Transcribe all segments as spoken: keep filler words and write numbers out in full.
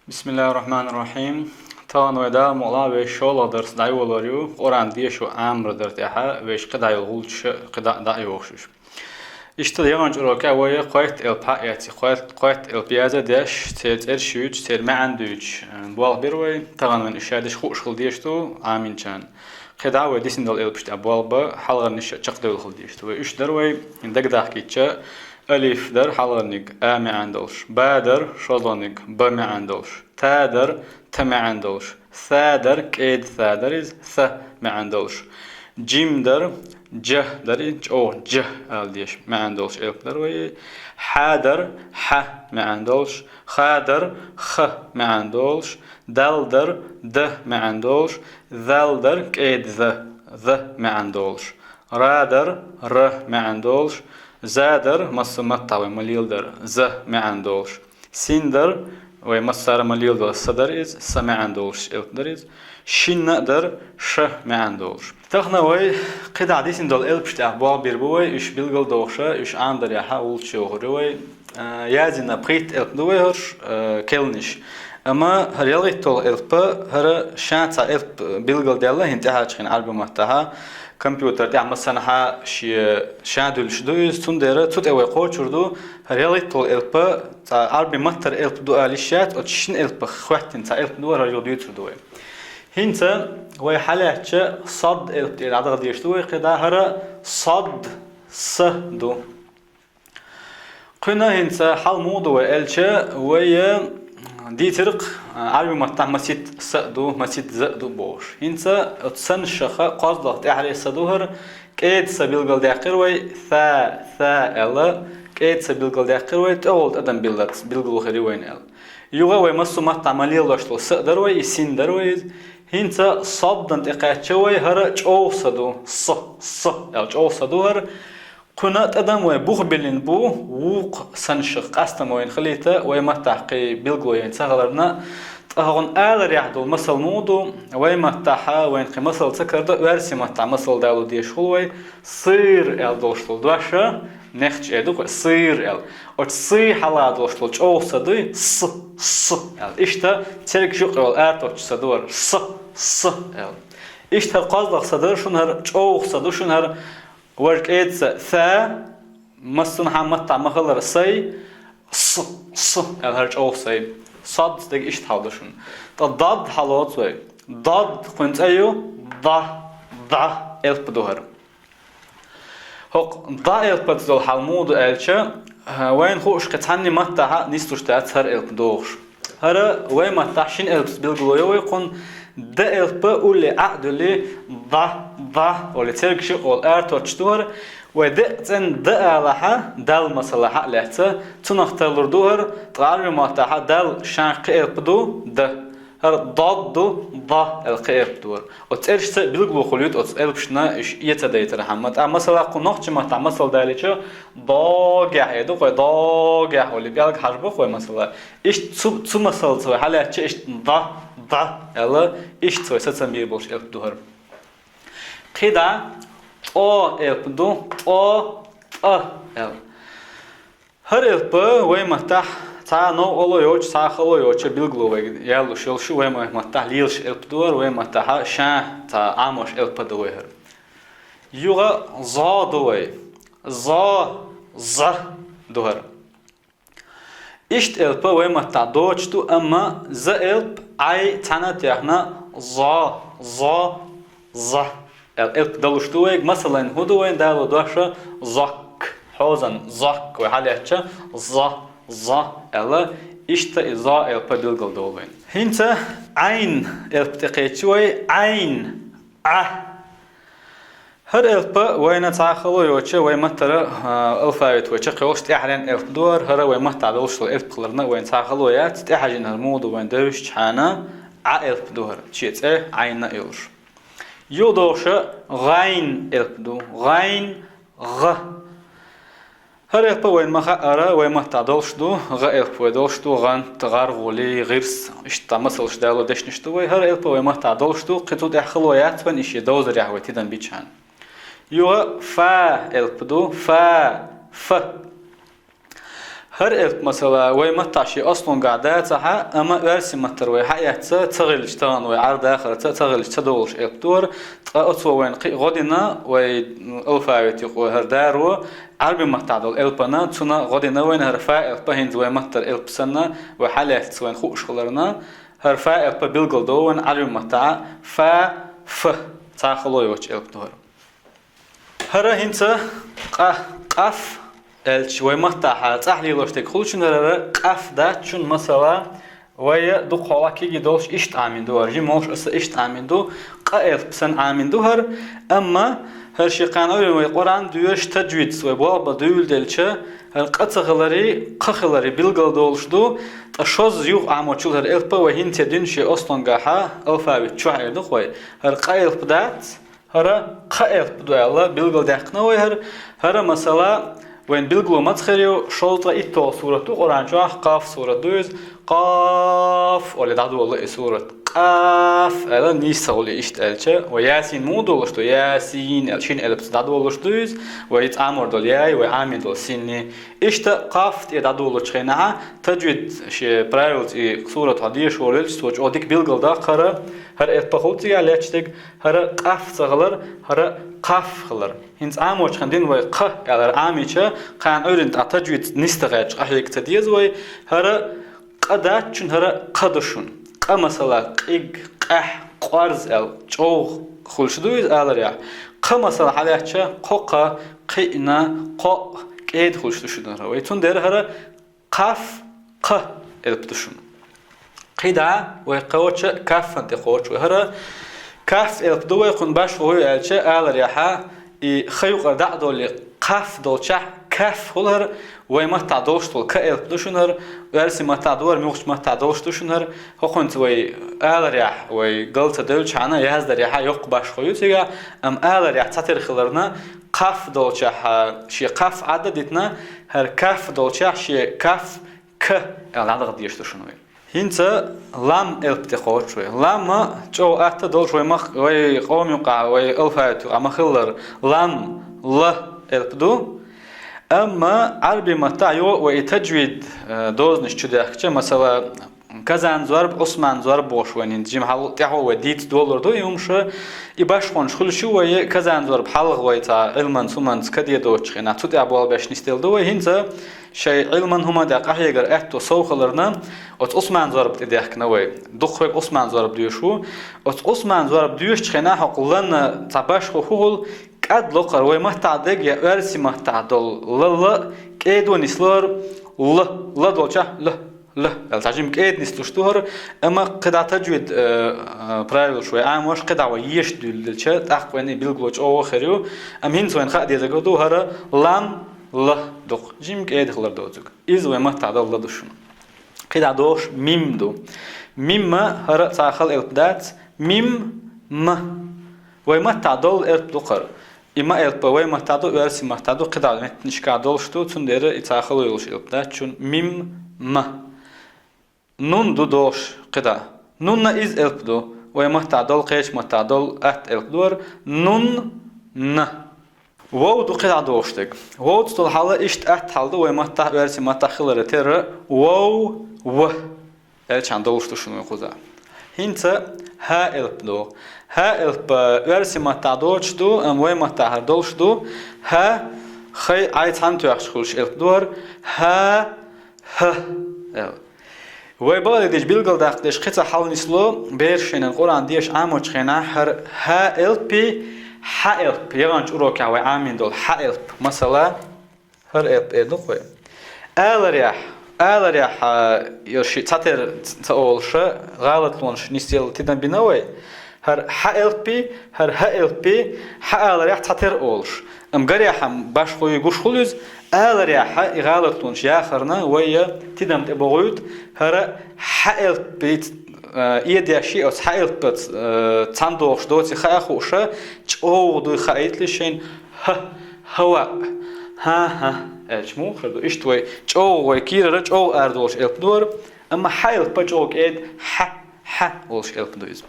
Бисмиллахир-рахманир-рахим. Тахана вай, Дала мукъ лахь, вай шоллагӀа дарс дӀайолор ю, Къуръан дешо Ӏамор дар тӀехьа, вай кхы дӀайолу гӀулчаш кхы дӀа а дӀайохуш уьш. Иштта яханчу урокехь вай кхойтта элп хьаэций, кхойтта, кхойтта элп яза а деш, церан цӀераш юьйцуш, церан маьӀна дуьйцуш, э, болх бира вай. Тахана вайна уьш шадерш хууш хила дезаш ду Ӏаминчарна. КхидӀа вай дисина долу элпаш тӀехь болх бан, хьалхарнаш а чекхдевлла хила дезаш ду вай. Уьш дара вай, дагадахкийча, алиф дара хьалхарниг а маьӀна долуш, ба дара шолгӀаниг б маьӀна долуш, та дара т маьӀна долуш, са дара, кӀеда са дара иза, с маьӀна долуш, джим дара, джа дара иза, чӀогӀа джа ала дезаш маьӀна долуш элп дара вай. Хьа дара хьа маьӀна долуш, ха дара х маьӀна долуш, дал дара д маьӀна долуш, зал дара кӀеда за, з маьӀна долуш, ра дара р маьӀна долуш, за дара массо а маттахь вай ма леладара, з маьӀна долуш, син дара вай массара ма леладара, с дара иза, с маьӀна долуш элп дара иза, шин а дара ш маьӀна долуш. Тахана вай кхидӀа дисина долу элпаш тӀехь болх бийр бу вай, уьш билгал а дохуш, уьш Ӏамдарехь гӀулчаш йохур ю вай. А, яздина пхийтта элп ду вай хӀорш, а, керланаш. Амма хӀара ялхитталгӀа элп, хӀара ша цхьа элп билгалдаьлла хӀинца тӀаьхьарчу хенахь Ӏарбийн маттахь, компьютер тӀехь массанхьа шен ша дуьллуш ду иза, цундела цу тӀе вай кхочур ду, хӀара ялхитталгӀа элп цхьа Ӏарбийн маттара элп ду ала йиш яц, оцу шина элпах хӀоьттина цхьа элп ду, хӀара юха дуьйцур ду вай. ХӀинца вай хьалаьцча сод элп тӀера дӀадаха дезаш ду вай кхидӀа, хӀара сод, с ду. Кхуьнан хӀинца хьал муха ду вай аьлча, вай дийцира-кх, Ӏарбийн маттахь масийтта с а ду, масийтта з а ду бохуш. ХӀинца оцу санашха кхозлагӀа тӀаьхьара с ду хӀара, кӀеда с билгалдаьккхира вай, са, са аьлла, кӀеда с билгалдаьккхира вай, тӀехула тӀадам билларца билгало хир ю вайна аьлла. Юха вай массо а маттахь ма лелош долу с а дара вай, и син дара вай иза. ХӀинца соддан тӀе кхаьчча вай, хӀара чӀогӀа с ду, с, с аьлла чӀогӀа с ду хӀара. Кхуьнан тӀадам вай бух биллина бу, вукху санашах къастам вайна хилийта, вай маттахь кхин билгало яйна ца хиларна, ткъа хӀокхуьнан аларехь долу масал муха ду, вай маттахь вайна кхин масал ца карадо, оьрсийн маттахь масал дало дезаш хуьлу вай, сыр аьлла долуш долу дош, нехча эр ду-кх вай, сыр аьлла. Оцу сы хьалха долуш долу чӀогӀа с дуй, с, с аьлла. Иштта цергаш юккъе йолу аратоцчу с ду хӀара, с, с аьлла. Иштта хӀара кхозлагӀа с дара шуна, хӀара чӀогӀа с ду шуна, хӀара важа кӀеда с, са, массанхьа маттахь ма хилара сай, с, с аьлла, хӀара чӀогӀа сай. Сод дерг иштта хьал ду шуна. Ткъа дод хьалоцу вай. Дод кхуьнан цӀе ю, да, да элп ду хӀара. ХӀокху да элпаца долу хьал муха ду аьлча, вайна хууш кхин цхьанна маттахь а нислуш дац хӀара элп дохуш. ХӀара вай маттахь шина элпаца билгало йо вай кхунна, д элп улле Ӏа а дуьллий, да, да олий цергаш юккъе йолу аратоцчу ду хӀара, вай декъа цӀенна д алахь, дал масалахь а лаьцна, цунах тарлур ду хӀара, ткъа Ӏарбийн маттахь дал шен кхин элп ду, д. ХӀара дод ду, да аьлла кхин элп ду хӀара. Оцу цӀерашца билгало хуьлуьйту оцу элпашна уьш эца дайтархьама. ТӀаккха масала кху нохчийн маттахь масал далийча, догехь эр ду-кх вай, догехь олий пӀелг хьажа бу-кх вай масала. Иштта цу, цу масалца вай хьалаьцча, иштта да, да аьлла, иштта вай сацам бийр болуш элп ду хӀара. КхидӀа тӀо элп ду, тӀо, тӀа аьлла. ХӀара элп вай маттахь цхьа новкъарло йоцуш, цхьа хало йоцуш билгало вайга яллуш йолуш, вай маттахь лелаш элп ду хӀара, вай маттахь ша цхьа Ӏамош элп ду вай хӀара. Юха зо ду вай. Зо, за ду хӀара. Иштта элп вай маттахь доцуш ду, амма за элп Ӏай цхьаьна а техна, зо, зо, за аьлла элп далуш ду вайга. Масалан, хӀун ду вайна дало дош? Зок. Хьозан зок вай хьалаьцча, зо, зо аьлла, иштта и зо элп билгал долу вайна. ХӀинца Ӏайн элп тӀе кхечи вай, Ӏайн, Ӏа. ХӀара элп вайна цхьа хало йоцуш, вай маттара, а, алфавит вай чекхйолуш тӀаьхьарниг элп ду хӀара, хӀара вай маттахь долуш долу элп хиларна вайна цхьа хало яц, тӀехьажина хӀара муха ду вайна девзачхьана, Ӏа элп ду хӀара, шен цӀе Ӏайна а йолуш. Юха дохуш гӀайн элп ду. ГӀайн, гӀа. ХӀара элп вайна ма хаъара, вай маттахь долуш ду, гӀа элп вай долуш ду, гӀант, гӀаргӀули, гӀирс, иштта масалш дало дешнаш ду вай. ХӀара элп вай маттахь долуш ду, кхин цу тӀехь хало яц вайна, и шен довзарехь вай тидам бичхьана. Юха фа элп ду, фа, ф. ХӀара элп, масала, вай маттахь шен аслунгахь дацахь а, амма оьрсийн маттара вай хьаэцча, ца хилча тахана вай Ӏер-дахарца, ца хилча ца довлуш элп ду хӀара, ткъа оцо вайна кхин а гӀо дина вай алфавит юкъа хӀара даро, Ӏарбийн маттахь долу элпана, цунна гӀо дина вайна хӀара фа элпа, хӀинца вай маттара элп санна, вай хьалаьцча вайна хууш хиларна, хӀара фа элпа билгалдо вайна Ӏарбийн маттахь, фа, ф, цхьа хало йоцуш элп ду хӀара. ХӀара хӀинца къа-, къаф аьлча, вай маттахь цӀахь лелош дерг хуьлучунна хӀара къаф дац шуна, масала, вай дукха хьолахь кегий долуш иштта Ӏамийна ду хӀара, жима волуш аса иштта Ӏамийна ду, къа элп санна Ӏамийна ду хӀара, амма хӀара шен кхана Ӏуьйранна вай Къуръан доьшуш, таджвидца вай болх бан дуьйладелча, хӀара къа ца хиларе, кха хиларе билгалдолуш ду, ткъа шозза юха Ӏамочул хӀара элпа вай хӀинца дуьйна шен аслунгахь алфавит чохь эр ду-кх вай, хӀара къа элп дац, хӀара кха элп ду аьлла, билгалдаьккхина вай хӀара. ХӀара, масала, вайн билгало маца хир ю, шовзткъе итталгӀа сурат ду Къуръан чохь, Къаф сурат ду иза. Къаф олий дӀадолу и сурат. Къаф аьлла, нийса ца хуьлу иштта аьлча, вай Ясин муха долуш ду, Ясин аьлла, шина элпца дӀадолуш ду иза, вай цӀа Ӏамор долу яй, вай Ӏамийна долу синни. Иштта къаф тӀе дӀадолучу хенахь, таджвид шен правилца и сурат хьо дешаш волуьйтуш, цо чӀогӀа дика билгалдаккха хӀара, хӀара элпа хуьлу цигахь лаьтташ дерг, хӀара къаф ца хилар, хӀара кхаф хилар. ХӀинца Ӏамочу хенахь дина вай кха аьлла Ӏамийча, кхана Ӏуьйранна тӀе таджвид нисдахьаьчча къахьега ца деза вай, хӀара къа дац шуна, хӀара кха ду шуна. Къа, масала, къиг, къаьхь, къоарз аьлла, чӀогӀа хуьлуш ду иза аларехь. Кха, масала, хьалаьцча, кхо кха, кхиъна, кхоъ, кӀеда хуьлуш ду шуна хӀара вай. Цундела хӀара кхаф, кха элп ду шуна. КхидӀа вай кхочу кафан тӀе кхочу вай. ХӀара каф элп ду вай, кхунна башхо хӀун ю аьлча, аларехь, и ха юкъара дӀа а долий, кхаф долчохь каф хуьлу хӀара, вай маттахь долуш долу ка элп ду шуна хӀара, оьрсийн маттахь ду хӀара, муьлххачу маттахь долуш ду шуна хӀара, хӀокхуьнца вай аларехь, вай гал ца девлчхьана, яздарехь йоккха башхо ю цигахь, амма аларехь цхьатера хиларна, кхаф долчохь шен кхаф Ӏадда дитина, хӀара каф долчохь шен каф к аьлла дӀадахьа дезаш ду шуна вай. ХӀинца лам элп тӀе кхочу вай. Лам чӀогӀа атта долуш вай мах-, вай къоман юкъахь, вай алфавит юкъахь ма-хиллара, лам, л элп ду. Амма Ӏарбийн маттахь йо вай и таджвид, э, дозанаш чу даьхкича, масала, Казан зорб, Ӏусман зорб бохуш вайн хӀинца жима хьал тӀаьхьо вай дийца долалур ду и хӀумаш, и башхонаш хуьлуш ю вай, Казан зорб хьалха вай цхьа Ӏилманца, хӀуманца каде доцучу хенахь, цу тӀехь болх беш нисделла ду вай. ХӀинца шайн Ӏилман, хӀуман тӀехь къахьегар аьтто сов хиларна, оцу Ӏусман зорб тӀе даьхкина вай. Дукха верг Ӏусман зорб доьшуш ву. Оцу Ӏусман зорб доьшучу хенахь хӀокху лана цхьа башхо хӀун хуьлу, кӀад локхара вай маттахь дерг я оьрсийн маттахь долу ла, ла, кӀеда нислора, ла, ла долчохь, ла, ла аьлла, цхьа жима кӀеда нислуш ду хӀара, амма кхидӀа таджвид, э, э, правилаш вай Ӏамош, кхидӀа вай еш дуьйладелча, тӀаккха вайна и билгало чӀогӀа хир ю, амма хӀинца вайна хаа дезарг ду хӀара лам, ла дукха, жима кӀеда хилар доцург. Иза вай маттахь долу ла ду шуна. КхидӀа догӀуш мим ду. Мим а хӀара цхьа хала элп дац, мим, м. Вай маттахь долу элп ду хӀара. И ма элпа вай маттахь ду, оьрсийн маттахь ду, кхидӀа меттанашкахь долуш ду, цундела и цхьа хало йолуш элп дац шуна, мим, ма. Нун ду догӀуш кхидӀа. Нунна иза элп ду, вай маттахь долу, кхечу маттахь долу атта элп ду хӀара, нун, на. Вов ду кхидӀа догӀуш дерг. Вовца долу хьал иштта атта хьал ду, вай маттахь, оьрсийн маттахь хиларе терра, вов, в. Элчан долуш ду шуна вайн кхуза. ХӀинца хӀа элп ду. ХӀа элп, э, оьрсийн маттахь доцуш ду, амма вай маттахь хӀара долуш ду. ХӀа, хай, Ӏай цхьаьна тоьхча хуьлуш элп ду хӀара. ХӀа, хӀа, эл. Вай бакъдерг дийцича, билгалдаккха дезаш кхин цхьа хьал нисло, бераш шайна Къуръан деша Ӏамочу хенахь, хӀара хӀа элпи, хьа элп, яханчу урокехь вай Ӏамийна долу хьа элп. Масала, хӀара элп эр ду-кх вай. Аларехь, аларехь, а, йо ши цхьатера ца олуша, гӀалатлонаш нисъелла тидам бина вай. ХӀара хьа элпи, хӀара хӀа элпи, хьа аларехь цхьатера олуш. Амма гарехь-м башхо гуш хуьлу иза, аларехь и гӀалатлонаш яхарна вай тидам тӀе бохуьйту, хӀара хьа элпи, а, эдеш и оцу хьа элпаца, а, цхьаьна догӀуш доций хаа хууша, чӀогӀа дуй хаийтале шайна, хӀа, хӀаваъ, хӀа-хӀа, аьлча муха хир ду? Иштта вай чӀогӀа, вай кийрара чӀогӀа арадолуш элп ду хӀара, амма хьа элпа чӀогӀа кӀеда, хьа, хьа олуш элп ду иза.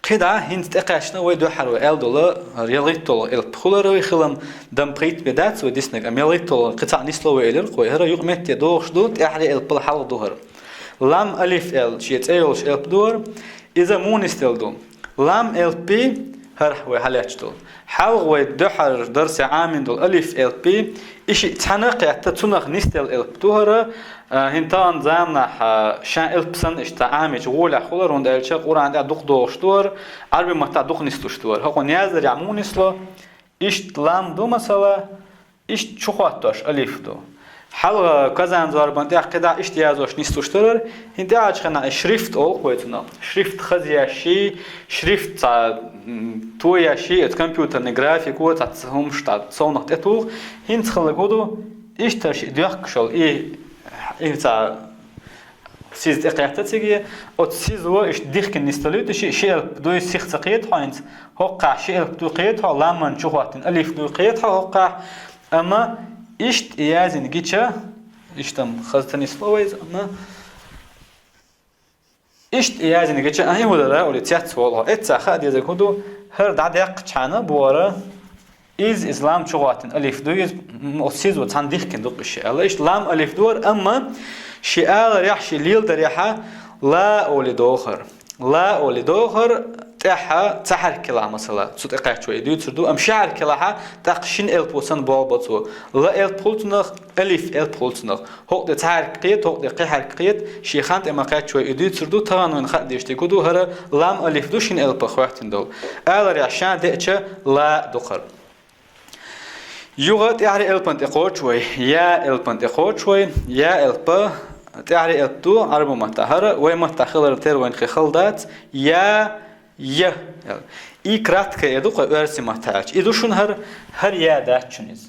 КхидӀа хӀинца тӀекхаьчна вай дуьххьара вай аьлла дола, хӀара ялхитталгӀа элп хулар вай хилам, дам пхийтта бе дац вай диснарг, амма ялхитталгӀа кхин цхьаъ нисло вай элира кхо, хӀара юкъаметтиг догӀуш ду, тӀаьхьарча элпал хьалха ду хӀара. Лам алиф аьлла, шен цӀе йолуш элп ду хӀара, иза муха нисделла ду? Лам элпий, хӀара вай хьалаьцна долу, хьалха вай дуьххьара дарсе Ӏамийна долу алиф элпий, и шиъ цхьаьна а кхетта, цунах нисделла элп ду хӀара, а, хӀинца тахана заманахь, а, шен элп санна иштта Ӏамийча гӀолехь хулар, хӀунда аьлча Къуръан тӀехь дукха догӀуш ду хӀара, Ӏарбийн маттахь дукха нислуш ду хӀара. ХӀокхунна яздарехь муха нисло? Иштта лам ду, масала, иштта чу хӀоттош алиф ду. Хьалха казанзорбан тӀехь кхидӀа иштта язош нислуш дара хӀара, хӀинца тӀаьхьарчу хенахь и шрифт олу вай цунах. Шрифт хазъеш, шрифт цхьа, м, тоеш, оцу компьютерный графико цхьацца хӀумаш цхьа совнах тӀетуху. ХӀинца хилларг хӀун ду? Иштта шиъ доьхкуш йолу и, и цхьа сиз тӀекхетта цига, оцу сизо иштта дихкина нисдалуьйту шиъ, ши элп дуй сих ца кхета хьо хӀинца, хӀокхахь ши элп дуй кхета хьо, ламан чу хӀоттийна алиф дуй кхета хьо хӀокхахь, амма иштта и язйина гича, иштта-м хаза ца нисло вай иза, амма иштта и язйина гича, ахьа, хӀун дара олий, цецволу хьо. Эццахь хаа дезарг хӀун ду? ХӀара дӀадаьккхичхьана бохура, иза, иза лам чу хӀоттийна алиф ду иза, м, оцу сизо цхьаьна дихкина ду-кх иза шиъ аьлла. Иштта лам алиф ду хӀара, амма шиъ аларехь, шиъ леладарехь ла олий догӀу хӀара. Ла олий догӀу хӀара, тӀаьхьа цхьа хьаьрк хилахь, масала, цу тӀе кхаьчча вай и дуьйцур ду, амма ши хьаьрк хилахь, тӀаккха шина элпо санна болх бо цо. Ла элп хуьлу цунах, алиф элп хуьлу цунах. ХӀокху тӀе цхьа хьаьрк кхета, хӀокху тӀе кхин хьаьрк кхета, шен хан тӀе ма кхаьчча вай и дуьйцур ду, тахана вайна хаа дезаш дерг хӀун ду, хӀара лам алиф ду шина элпах хӀоьттина долу. Аларехь шен деъча ла ду хӀара. Юха тӀаьхьарчу элпана тӀе кхочу вай, я элпана тӀе кхочу вай, я элп тӀаьхьарчу элп ду Ӏарбийн маттахь. ХӀара вай маттахь хилар тера вайна хи хала дац, я, я аьлла. И краткое я ду-кх оьрсийн маттахь аьлча. И ду шуна хӀара, хӀара я дац шуна иза.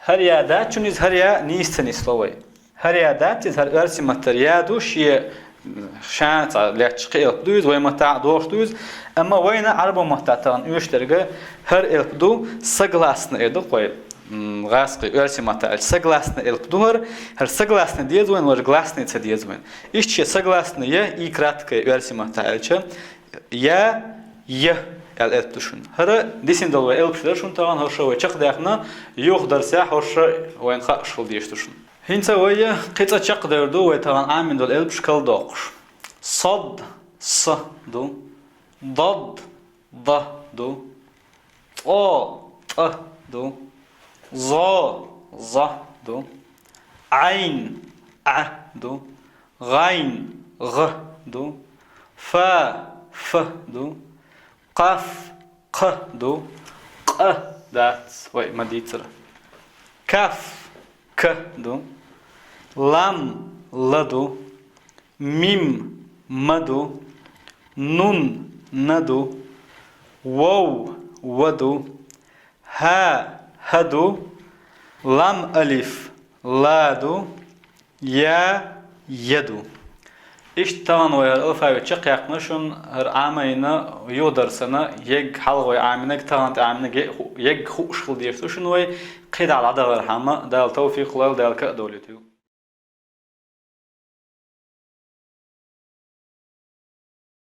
ХӀара я дац шуна иза, хӀара я нийса ца нисло вай. ХӀара я дац иза, хӀара оьрсийн маттара я ду, шен, шена цхьа лаьтташ кхин элп ду иза, вай маттахь а догӀуш ду иза. Амма вайна Ӏарбийн маттахь тахана оьшуш дерг хӀара элп ду, согласный я ду-кх вай, м, гӀазкхий, оьрсийн маттахь аьлча, согласный элп ду хӀара. ХӀара согласный деза вайна, важа гласный ца деза вайна. Иштта шен согласный я, и краткое оьрсийн маттахь аьлча, я, я аьлла элп ду шуна. ХӀара дисина долу вай элпаш дара шуна тахана, хӀорш вай чекхдаьккхина, юха дарсехь хӀорш вайна хууш хила дезаш ду шуна. ХӀинца вай кхин цкъа чекхдевр ду вай тахана Ӏамийна долу элпаш карладоккхуш. Сод, с ду. Дод, д ду. ТӀо, тӀ ду. Зо, з ду. Ӏайн, Ӏ ду. ГӀайн, гӀ ду. Фа, ф ду. Къаф, кх ду. Къ дац, вай ма дийццара. Каф, к ду. Лам, л ду. Мим, м ду. Нун, н ду. Вов, в ду. Хьа, хӀ ду. Лам алиф, ла ду. Я, я ду. Иштта тахана вай хӀара алфавит чекхъяьккхина шуна, хӀара Ӏамийна, юха дарсана, егга хьалха вай Ӏамийнарг, тахана тӀе Ӏамийнарг е-, ху-, егга хууш хила дезаш ду шуна вай, кхидӀа дӀадахархьама, Дала тавфикъ лойла, Дала ка а долуьйтийла.